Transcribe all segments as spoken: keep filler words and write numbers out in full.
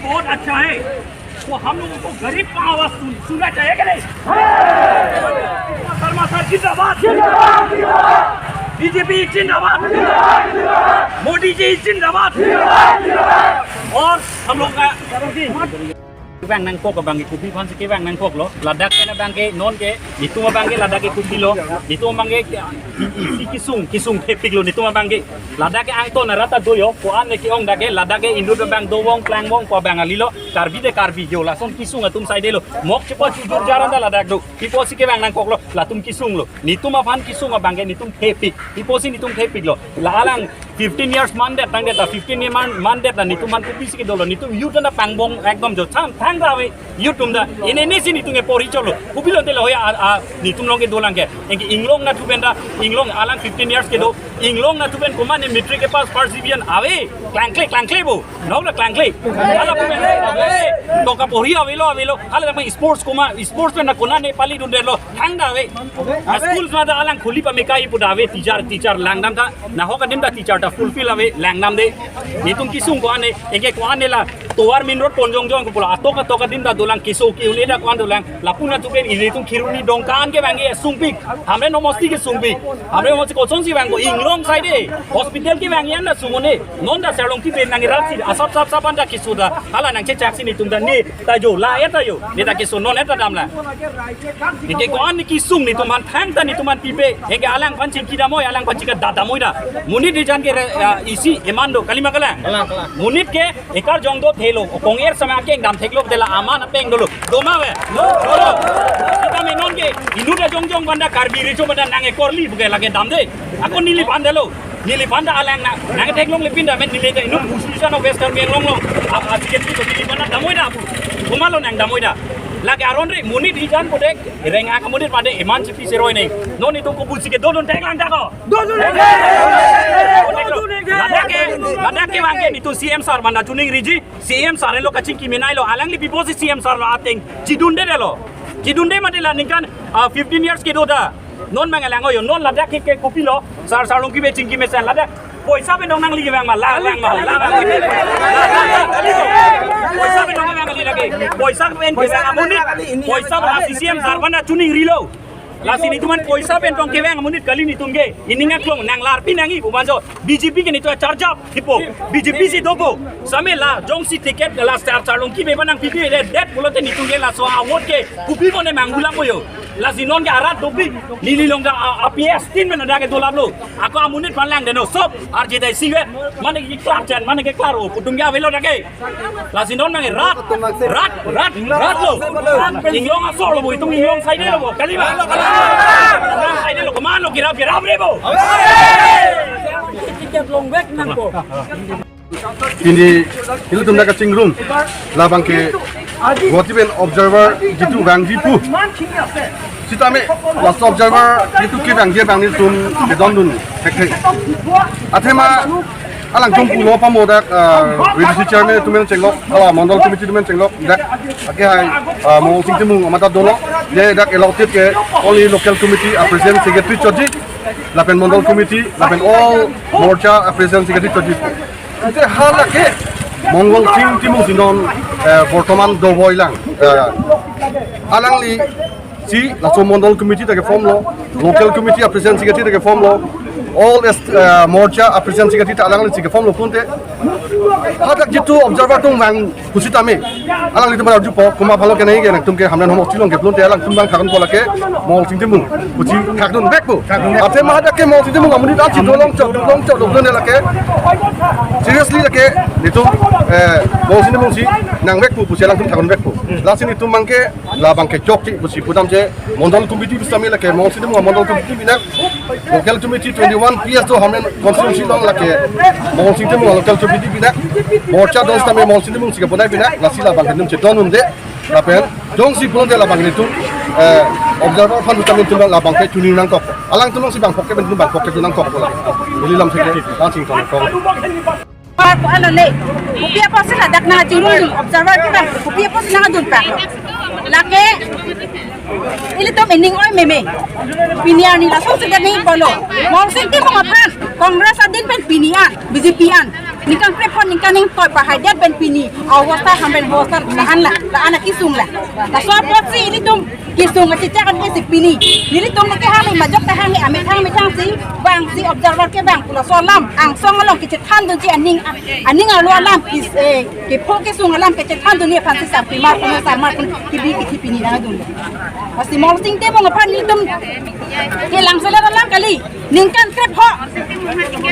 बहुत अच्छा है, तो हम लोगों को गरीब का आवाज सुन, सुनना चाहिए कि नहीं? शर्मा सर जिंदाबाद, बीजेपी जिंदाबाद, मोदी जी जिंदाबाद। और हम लोग का kevang nangkok abang ke kopi aphansi kevang nangkoklo. Ladak ke abang ke non ke, netum abang ke ladak ke kopilo, netum abang ke isi kesung, kesung thepiklo netum abang ke. Ladak ke angton arat ta do yo, ko-an ne ke-ong dak ke, ladak ke inut abang do vong, klang vong, ko abang alilo, Karbi de Karbi yo, lason kesung atum saidelo. Mok chepa chujur jaran ta ladak do. Pi apotsi kevang nangkoklo, latum kesunglo. Netum aphan kesung abang ke netum thepik. Pi apotsi netum thepiklo. La alang fifteen years mandet tangdet ta, fifteen year man, mandet ta netum aphan kopisi kedolo, netum youth ta pangbong ekdom jo cham thang ta ave, youth atum ta. Ini ini si netum ke pori cholo. Kopilo telo hoya a, a, netum along ke dolang ke. Anke inglong nathu pen ta, inglong alang fifteen years kedo, inglong nathu pen komat ne matric ke pass first division ave, klangkle, klangkle bo. Nong na klangkle. Hala pu pen, toka pori avelo, avelo. Hala dak pen sports komat, sports pen na konat ne pali dundelo. Thang ta ave. School ma ta alang khuli pamekai pu ta ave, teacher, teacher langdam ta. Nahok adim ta teacher ta fulfill ave, langdamde. Netum kesung ko-an ne, anke ko-an ne la tovar main road pon jongjong ko pulo, atok atok adim ta dolang, keso ke-un-e ta ko-an dolang. Lapu nathu pen ilitum Kheroni Dongka an kevang ke sungpik. Hamren homosti kesungpik. Hamren homosti kosonsi vangpo, inglong saide. Hospital kevang an ta sung un-e. Non ta Sarlongki pen nang irat si asap sap sap an ta keso ta. Hala nangchechak si netum ta ne ta jo, la-et ta jo. Ne ta keso non-et ta damlang. Anke ko-an ne kesung netum aphan thang ta netum aphan pipe. Anke alang aphan chingki damnoi, alang aphan chingki da damnoi ta. Monit ejan ke re, ah, isi eman do, kalima kalang. Kalang, kalang. Monit ke ekar jong do thelo, kong-er sama akeng dam theklo, tela aman apeng dolo. Doma ave. Dolo. Sitame non ke inut ajongjong banda Karbi Recho banda nang ekorli pu ke lake damde. Ako neliphan delo. Neliphan ta alang na, nang theklongle pin ta, men neli ta inut Association of West Karbi Anglong lo. A, a, secretary to neliphan ta damnoi ta pu. Doma lo nang damnoi ta. Lake aron re, monit ejan ko dek, reng ak monit pade eman chipi seroi ne. Non netum kopisi kedo dun theklang ta ko. Ladak ke, ladak kevang ke netum C M sir banda chuning riji, C M sir lo kachingki menai lo, alangli pi apotsi C M sir lo ateng chidunde delo. Chidunde mati la ningkan, ah, fifteen years kedo ta. Non mang alang oyo, non ladak ke, ke kopilo, sir, Sarlongki pen chingki mesen ladak. Poisa pen dong nangli kevang ma, la, lang ma, la, lang ma. Poisa pen dong kevang kali lake. Poisa pen kevang amonit. Poisa pen C M sir banda chuning rilo. Lasi netum aphan poisa pen tong kevang amonit kali netum ke. Ining aklong nang larpi nangji pu manjo. B J P ke netum charjap hipo. B J P si dopo. Same la jongsi ticket la sir, Sarlongki pen nangpipe le det pulote netum ke laso a-vote ke kopi ko ne manghulang ko yo. Lasi non ke arat dopik. Neli along ta a, a P S tin men ada ke dolap lo. Ako amonit aphan langdeno sob. R J D C ke. Mane ke klar chen, mane ke klar o. Pu atum ke avelo dak ke. Lasi non mang rat, rat, rat, rat lo. Inglong aso lo bo, itum inglong saide lo bo. Kalima. Inglong saide lo, komat lo, kirap, kirap re bo. Ticket long back nangpo. Pini, ilitum dak kachingrum. Labang ke Guwahati pen observer jitu vangji pu. Sitame, last observer jitu kevangji abang nelitum kedondun thekthe. Athema, alangtum pulo pamo dak, ah, V D C chairman atum pen chenglok, hala mandal committee atum pen chenglok, dak, ake hai, ah, Mongol Sing Timung amat ta dolo, je dak allotted ke only local committee, ah, president secretary chotji, lapen mandal committee, lapen all morcha, ah, president secretary chotji. Ante hala ke, Mongol Sing Timung si non, eh, bortoman dovoi lang, eh, alangli si laso mandal committee ta ke-form lo, local committee a president secretary ta ke-form lo, all as, uh, morcha a president secretary ta alangli si ke-form lo pulote. Hadak jitu observer atum vang pusitame, alanglitum arjupo, komat aphanlo kenangji ke nangtum ke Hamren homosti along ke pulote alangtum vang thakdunpo lake Mongol Sing Timung pusi thakdun vekpo. Athema hadak ke Mongol Sing Timung amonit an si dolong chok, dolong chok, dolong lake. Seriously lake, netum, eh, Mongol Sing Timung si nang vekpo pusi alangtum thakdun vekpo. Lasi netum mang ke labang ke chokche pusi pudamche mandal committee pusitame lake Mongol Sing Timung mandal committee pinak, local committee twenty-one P S do Hamren constituency along lake Mongol Sing Timung local committee pinak, morcha do sitame Mongol Sing Timung si kebonai pinak, lasi labang ke netum chedondunde, lapen jongsi pulote labang netum, eh, observer aphan pusitame netum labang ke chuning nangkok. Alangtum along si bangkok ke netum bangkok ke nangkok pulo. Ili lam seke, langsing nangkok. Par ko ano ne. Kopi apotsi ladak nangchingrum observer kita. Kopi apotsi nangdun pa. Lake. Ilitum ining oi meme. Pini arni laso sida ni pulo. Mongol Sing Timung aphan. Congress adin pen pini an. B J P an. Ningkan krepho ningkan ingkoi pahai det pen pini. Awasta Hamren awasta la-an la, la-an akesung la. Laso apotsi ilitum kesung kachechak an kesi pini. Nelitum neke hali majok ta hali amethang amethang si bang si observer ke bang pu laso alam angsong along kechethan dunji aning aning arlo alam kis eh kepho kesung alam kechethan dunji aphan si sarpi mar kono sarmar kun kibi kithi pini nangdun. Pasi Molsing Timung aphan nelitum kelang selar alam kali. Ningkan krepho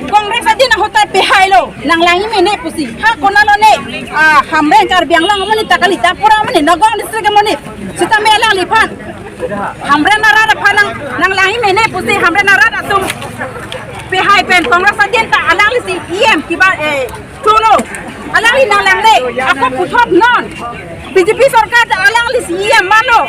Congress adin ahut ta pehailo, nanglang-i mene pusi. Ha konatlo ne, ah, Hamren Karbi Anglong amonit ta kali, Tapura amonit, Nagaon district amonit. Sitame alangliphan Hamren arat aphan nang, nanglang-i mene pusi Hamren arat atum pehai pen Congress adin ta alanglisi E M kiba, eh, Cholo, alangli nanglangle, ako puthot non. B J P sorkar ta alanglisi E M mano.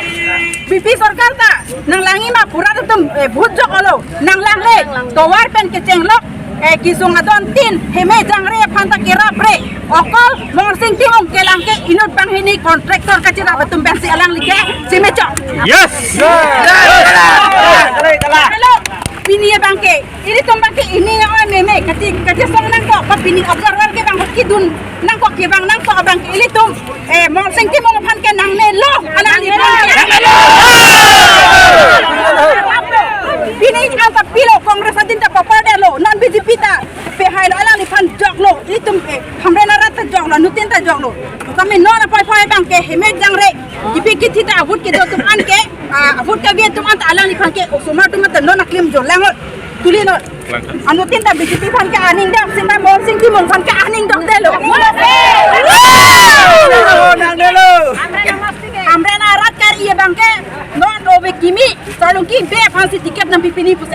B J P sorkar ta nanglang-i ma pura atum, eh, vote joklo, nanglangle. Tovar pen kechenglok, eh, kesung adon tin, Heme Jangre aphan ta kerapre. Okol Molsing Timung kelang ke inut banghini contractor kachirap atum pensi alangli ke chemechok. Yes. Hello, pini abang ke ilitum abang ke ini ya oi meme kati kati song nangkok, pa pini observer ke abang kedun nangkok ke abang nangkok abang ke ilitum, eh, Molsing Timung aphan ke nangnelo, alangliphan nangnelo. Pini anta pilo Congress adin ta papardetlo, non B J P ta pehailo, alangliphan joklo, ilitum, eh, Hamren arat ta joklo, nutin ta joklo. Kami non apai pai abang ke Heme Jangre, kipi kithi ta ahut kedo atum an ke, ah, ahut kave atum an ta alangliphan ke osomar atum an ta non aklim jo lang. Tuli non. Anutin ta B J P aphan ke aning dok, sita Molsing Timung aphan ke aning dokdetlo. Nangnelo. Hamren arat kar-i abang ke non ove kimi, Sarlongki Bey aphan si ticket nangpi pini pusi.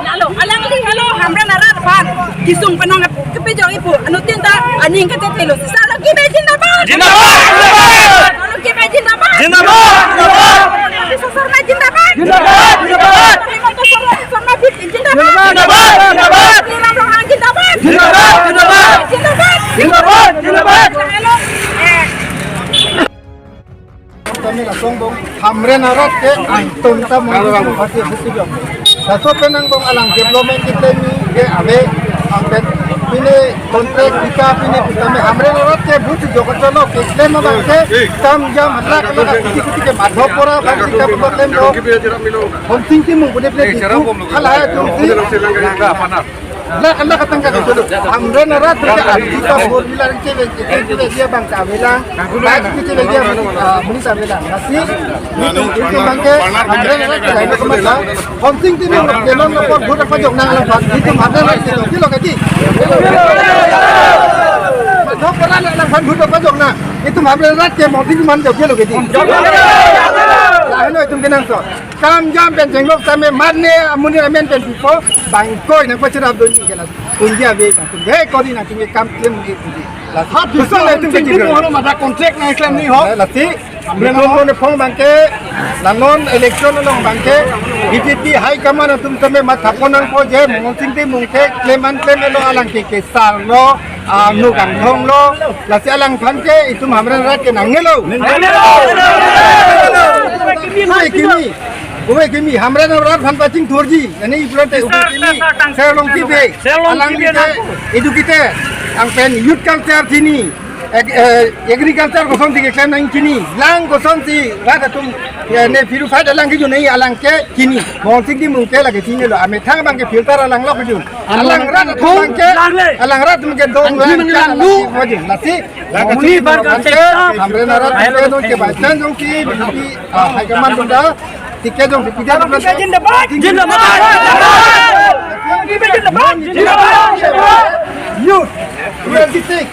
Lalo, alangli helo Hamren arat aphan kesung penang kepejok-i pu. Anutin ta aning kachetelo. Sarlongki Bey jindabad. Jindabad, jindabad. Sarlongki Bey jindabad. Jindabad, jindabad. Sarlongki Bey jindabad. Jindabad, jindabad. Sarlongki Bey jindabad. Jindabad, jindabad. Sarlongki Bey jindabad. Jindabad, jindabad. Jindabad, jindabad. Jindabad, jindabad. Helo, eh, Kami langsung bong Hamren arat ke angton ta mong pati pati bong. Satu penang bong alang development kita ni ke ave angpen pine kontrak kita pine kita me Hamren arat ke but jokot jolo ke klem abang ke tam jam atlak atlak kuti kuti ke Madhopura abang kita problem lo. Molsing Timung bude pine itu hal hai tu si. Anak anak katang ka dulu. Hamren arat ke arti ta four wheeler ke ke ke dia bang ta bilang. Baik ke ke dia bang, ah, muni ta bilang. Nasi itu itu bang ke Hamren arat ke lain ke masa. Molsing Timung ke non lapor buat apa jok nang lapor. Itu Hamren arat ke itu kilo kati. Dok pernah nang lapor buat apa jok nang. Itu Hamren arat ke Molsing Timung jok kilo kati. Lah, ano itu kenang so. Kam jam pen chenglok tame matne amonit amen pen pipo bang ingkoi nangpachirap dunji ke la. Punji ave ka tum he kori nangtum ke kam klem ke punji. La hat bisa la tum ke mo mata kontrak nangklem ni ho. Lasi. Amre no ne phong bang ke la non election along bang ke B J P high command atum tame matha pon nangpo je Molsing Timung ke klem an klem lo alang ke kesar lo. Ah, nu kangthong lo, lasi alangphan ke itum Hamren arat ke nangnelo. Nangnelo. Ove kimi, ove kimi, Hamren arat aphan pachingthurji, ani ipulote ove kimi, Sarlongki Bey, Sarlongki Bey alang ke, nangpo. Educated, angpen youth culture chini, ag-, eh, agriculture kosonsi keklem nang chini, lang kosonsi rat atum, eh, ne purified alang ke jo nei alang ke chini, Molsing Timung ke lake chinilo, amethang bang ke filter alang lo ke jo. Alang rat atum ke, alang rat atum ke dong lang ke alang wajib. Lasi, muni bar ka sekta. Hamren arat ke dong ke baca dong ki, ki, ah, high command dong da. Tiket dong, tiket dong. Jindabad. Jindabad. Jindabad. Youth, twenty-six.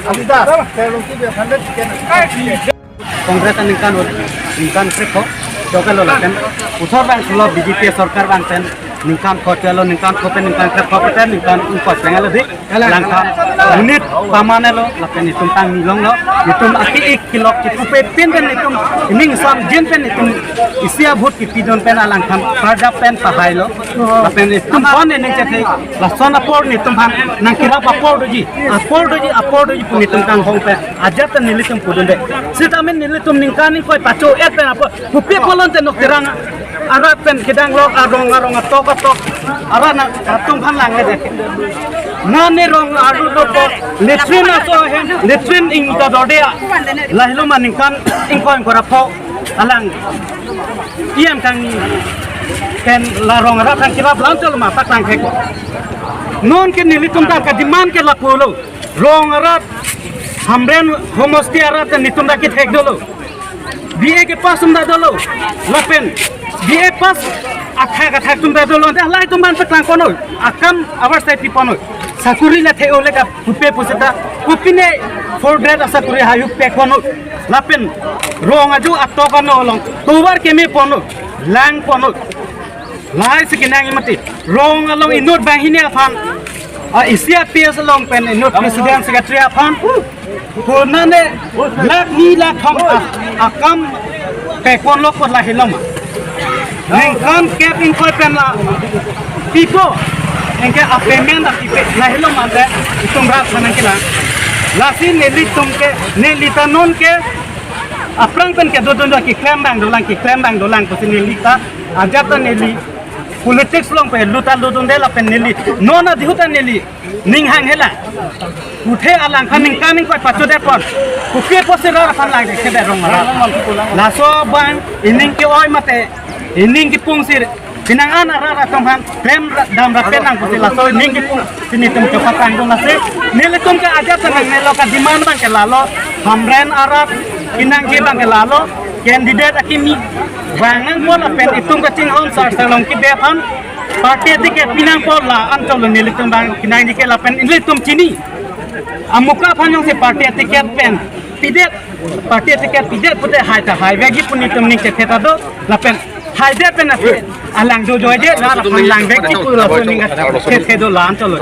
Amida, saya dong ki hundred tiket. Congress aningkan, ningkan krepho jokelo lapen puthot bang pulo B J P sorkar bang pen ningkan kho chelo, ningkan kho pen ningkan krepho pen ningkan ingkoi chengelo di langka unit pamane lo lapen itum tang nilong lo itum aki ik kilok kipupe pin pen itum ining sam jin pen itum isi a vote kipidun pen alangphan pradap pen pahai lo lapen itum pon ining chethe lason apor itum phan nangkirap apor doji apor doji apor doji pu itum kanghong pen ajat nelitum pudunde. Sitame nelitum ningkan ingkoi pacho et pen apor. Kopi apolon te nok terang. Arat pen kedang lok arong arong atok atok. Arat na atum aphan lang le dek. Nane rong aru lo po. Latrine aso ahem. Latrine ingta dorde a. Lahelo ma ningkan ingkoi ingkoi ra pho. Alang. Iam kang pen la rong arat kang kirap lam chol ma tak lang thek. Non ke nelitum ta ka demand ke lapulo. Rong arat, Hamren homosti arat netum ta kethek dolo. B A ke pass atum ta dolo. Lapen B A pass athak athak atum ta dolo. Ante lahai atum aphan paklang ponoi. Akam avar sai pi ponoi. Sakuri la the-o le ka pupe pusita. Pupine four grade asakuri hayu pek ponoi. Lapen rong aju atok ano along. Tovar keme ponoi. Lang ponoi. Lahai si kenangji mati. Rong along inut banghini aphan. A isi a P S along pen inut president secretary aphan. Konane lakh ni lakh thom a-, akam pek ponlo ko lahelo ma. Ningkan kep ingkoi pen la pipo. Anke a payment a pipe lahelo ma de itum rat aphan nangkelang. Lasi nelitum ke neli ta non ke aphrang pen kedodun do keklem abang dolang keklem abang dolang pusi neli ta ajat ta neli politics along pe lut ta lutdunde lapen neli non adihut ta neli ning hang hela. Kuthe alang aphan ningkan ingkoi pachodet pon. Kopi apotsi rat aphan lang ke de rong arat. Laso abang ining ke-oi mate ining kepung si penang an arat atum aphan klem dam rapet nang pusi laso ining kepung si netum chepatang dun lasi. Nelitum ke ajat ta nangnelo ka demand abang ke lalo. Hamren arat kenangji abang ke lalo. Candidate akimi vang nangpo lapen itum kachinghon sar salong kibe aphan party ticket pi nangpo la-an cholo nelitum abang kenangji ke lapen nelitum chini. Amuka aphan jongsi party ticket pen pidet, party ticket pidet pute hai ta haivekji pu netum ning chethe ta do lapen haidet pen ase alang jojoidet rat aphan langvekji pu laso ning chethe do la-an cholo.